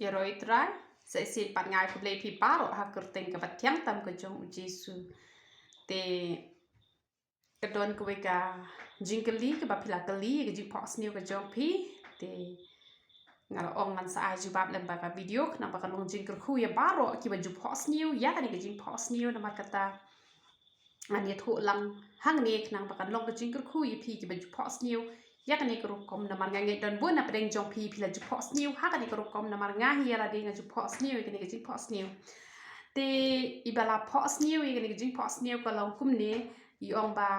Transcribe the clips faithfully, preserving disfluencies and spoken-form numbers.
Ïaroh ïa u Trai. Sa shisien pat nga ai khublei ïa phi baroh ha ka kyrteng kaba thiang tam ka jong u Jisu. Te ka don kawei ka jingkylli kaba phi la kylli ïa ka jingphohsniew ka jong phi. Te nga la ong ngan sa ai jubab lem bad ka video khnang ba kan long jingkyrkhu ïa baroh kiba ju phohsniew ïa kane ka jingphohsniew. Namar kata ngan ïathuh lang hangne khnang ba kan long ka jingkyrkhu ïa phi kiba ju phohsniew ïa kane ka rukom. Namar nga ngeit don bun na pdeng jong phi phi la ju phohsniew ha kane ka rukom, namar nga hi ïa lade nga ju phohsniew ïa kane ka jingphohsniew. Te iba la phohsniew ïa kane ka jingphohsniew ka long kumne, i ong ba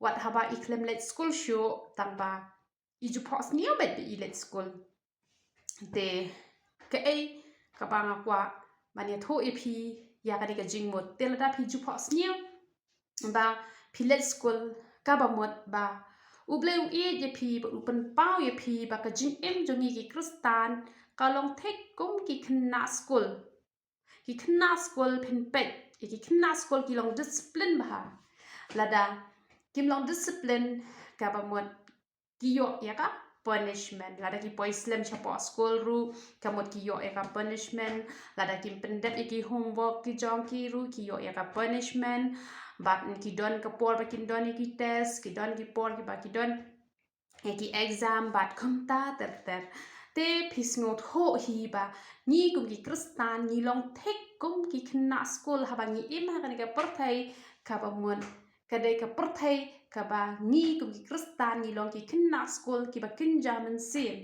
wat haba i khlem leit skul shuh tang ba i ju phohsniew bad i leit skul. Te kaei kaba nga kwah ban ïathuh ïa phi ïa kane ka jingmut, te lada phi ju phohsniew ba phi leit skul, kaba mut ba U Blei u ïeit ïa phi bad u pynpaw ïa phi ba ka jingim jong ngi ki Khristan ka long thik kum ki khynnah skul. Ki khynnah skul, phin peit ïa ki khynnah skul ki long discipline bha. Lada kim long discipline, kaba mut ki ïoh ïa ka punishment. Lada ki poi slem shapoh skul ruh, ka mut ki ïoh ïa ka punishment. Lada kim pyndep ïa ki homework ki jong ki ruh, ki ïoh ïa ka punishment. Bad ki don ka por ba kin don ïa ki test, ki don ki por kiba ki don ïa ki exam bad kumta ter ter. Te phi sngewthuh hi ba ngi kum ki Khristan ngi long thik kum ki khynnah skul haba ngi im ha kane ka pyrthei, kaba mut ka dei ka pyrthei kaba ngi kum ki Khristan ngi long ki khynnah skul kiba kynja mynsiem.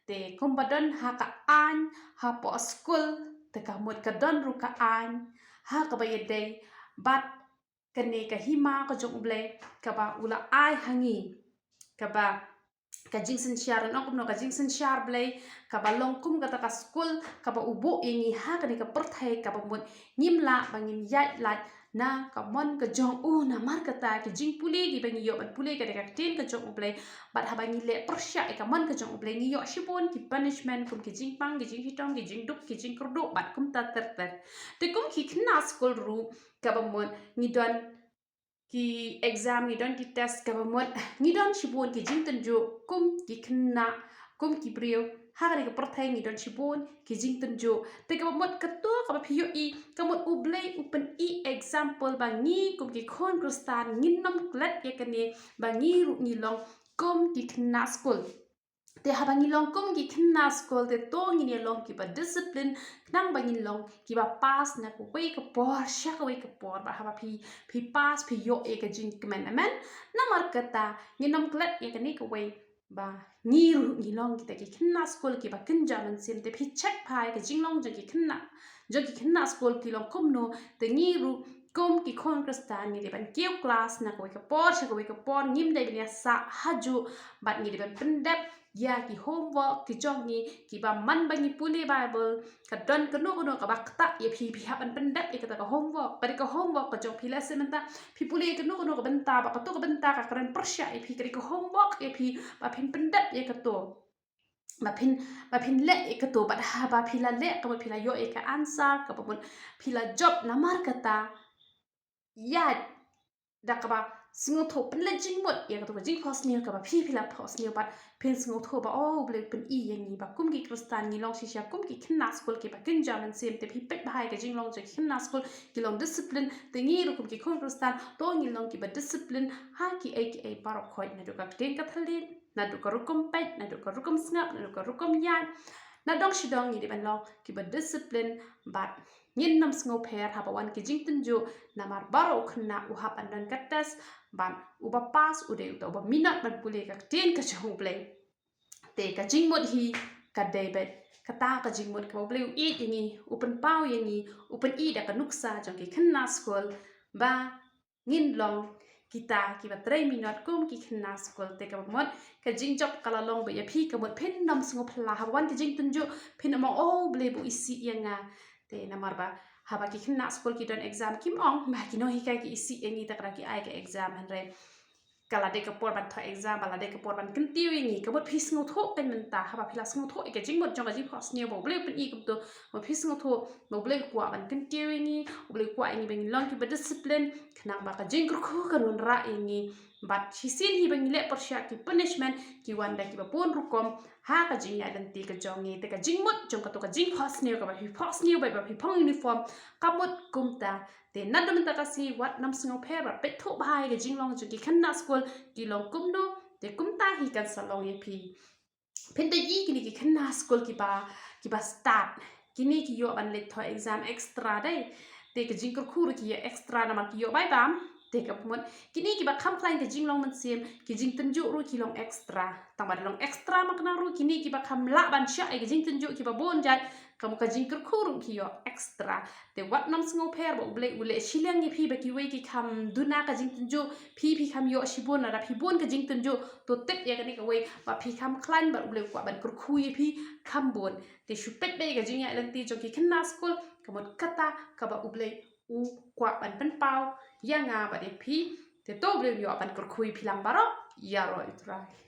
Te kumba don ha ka aiñ hapoh skul, te ka mut ka don ruh ka aiñ ha kaba ïadei bad kane ka hima ka jong U Blei kaba u la ai ha ngi, kaba ka jingsynshar, ngan ong kumno, ka jingsynshar Blei kaba long kum kata ka skul kaba u buh ïa ngi ha kane ka pyrthei, kaba mut ngim lah ba ngin ïaid lait na ka mon ka jong u. Namar kata ki jingpule kiba ngi ïoh ban pule ka dei ka ktien ka jong U Blei, bad haba ngi leh pyrshah ïa ka mon ka jong U Blei ngi ïoh shibun ki punishment kum ki jingpang, ki jingshitom, ki jingduk, ki jingkyrduh bad kumta ter ter. Te kum ki khynnah skul ruh, kaba mut ngi don ki exam, ngi don ki test, kaba mut ngi don shibun ki jingtynjuh kum ki khynnah, kum ki briew ha kane ka pyrthei ngi don shibun ki jingtynjuh. Te kaba mut kato kaba phi ïohi, ka mut U Blei u pyni example ba ngi kum ki khun Khristan ngin nym klet ïa kane, ba ngi ruh ngi long kum ki khynnah skul. Te haba ngi long kum ki khynnah skul te to ngin ïa long kiba discipline, khnang ba ngin long kiba pass na kawei ka por sha kawei ka por, ba haba phi, phi pass phi ïoh ïa ka jingkmen. Amen. Namar kata ngin nym klet ïa kane kawei, ba ngi ruh ngi long kita ki khynnah skul kiba kynja mynsiem. Te phi check bha ïa ka jinglong jong ki khynnah, jong ki khynnah skul ki long kumno. Te ngi ruh kum ki khun Khristan ngi dei ban kiew klas na kawei ka por sha kawei ka por, ngim dei ban ïa sah hajuh, bad ngi dei ban pyndep ïa ki homework ki jong ngi, kiba man ba ngi pule Bible ka don kano kano kaba ktah ïa phi, phi hap ban pyndep ïa kata ka homework. Ka dei ka homework ka jong phi, lehse mynta phi pule ïa kano kano ka bynta, ba kato ka bynta ka kren pyrshah ïa phi, ka dei ka homework ïa phi ba phin pyndep ïa kato, ba phin, ba phin leh ïa kato. Bad haba phi la leh, kaba mut phi la ïoh ïa ka answer, kaba mut phi la jop. Namar kata ïa da kaba sngewthuh, pynleit jingmut ïa kato ka jingphohsniew kaba phi, phi la phohsniew, bad phin sngewthuh ba, oh, U Blei u pyni ïa ngi ba kum ki Khristan ngi long shisha kum ki khynnah skul kiba kynja mynsiem. Te phi peit bha ïa ka jinglong jong ki khynnah skul, ki long discipline. Te ngi ruh kum ki khun Khristan to ngin long kiba discipline ha kiei kiei baroh khoit, naduh ka ktien ka thylliej, naduh ka rukom peit, naduh ka rukom sngap, naduh ka rukom ïaid, na dong shi dong ngi dei ban long kiba discipline. Bad ngin nym sngewpher haba wan ki jingtynjuh, namar baroh u khynnah u hap ban don ka test, bad uba pass u dei uta uba minot ban pule ka ktien ka jong U Blei. Te ka jingmut hi ka dei beit kata ka jingmut kaba U Blei u ïeit ïa ngi, u pynpaw ïa ngi, u pyni da ka nuksa jong ki khynnah skul, ba ngin long kita kiba trei minot kum ki khynnah skul. Te kaba mut ka jingjop ka la long beit ïa phi, ka mut phin nym sngewpher haba wan ki jingtynjuh, phin nym ong, oh, U Blei ba u isih ïa nga. Te namar ba haba ki khynnah skul ki don exam kim ong ba ki nonghikai ki isih ïa ngi, te ka da ki ai ka exam, hynrei ka la dei ka por ban thoh exam, ba la dei ka por ban kyntiew ïa ngi. Ka mut phi sngewthuh kein mynta, haba phi la sngewthuh ïa ka jingmut jong ka jingphohsniew ba U Blei u pyni kumto, ba phi sngewthuh ba U Blei u kwah ban kyntiew ïa ngi, U Blei u kwah ïa ngi ba ngin long kiba discipline, khnang ba ka jingkyrkhu kan wanrah ïa ngi. Bad shisien hi ba ngi leh pyrshah ki punishment ki wan da kiba bun rukom ha ka jingïaid lynti ka jong ngi. Te ka jingmut jong kato ka jingphohsniew kaba phi phohsniew bad ba phi phong uniform ka mut kumta. Te naduh mynta ka sngi wat nym sngewpher bad peit thuh bha ïa ka jinglong jong ki khynnah skul ki long kumno. Te kumta hi kan sa long ïa phi. Phin da ïohi kine ki khynnah skul kiba, kiba stad. Kine ki ïoh ban leit thoh exam extra dei. Te ka jingkyrkhu ruh ki ïoh extra namar ki ïoh bai bam. Te ka mut kine kiba kham khlaiñ ka jinglong mynsiem, ki jingtynjuh ruh ki long extra. Tang ba da long extra ma kane ruh kine kiba kham lah ban shah ïa ka jingtynjuh kiba bun jait, ka mut ka jingkyrkhu ruh ki ïoh extra. Te wat nym sngewpher ba U Blei u leh shiliang ïa phi ba kiwei ki kham duna ka jingtynjuh, phi phi kham ïoh shibun lada phi bun ka jingtynjuh. To tip ïa kane kawei ba phi kham khlaiñ bad U Blei u kwah ban kyrkhu ïa phi kham bun. Te shu peit beit ïa ka jingïaid lynti jong ki khynnah skul, ka mut kata kaba U Blei u kwah ban pynpaw ïa nga bad ïa phi. Te to U Blei un ïoh ban kyrkhu ïa phi lang baroh. Ïaroh ïa U Trai.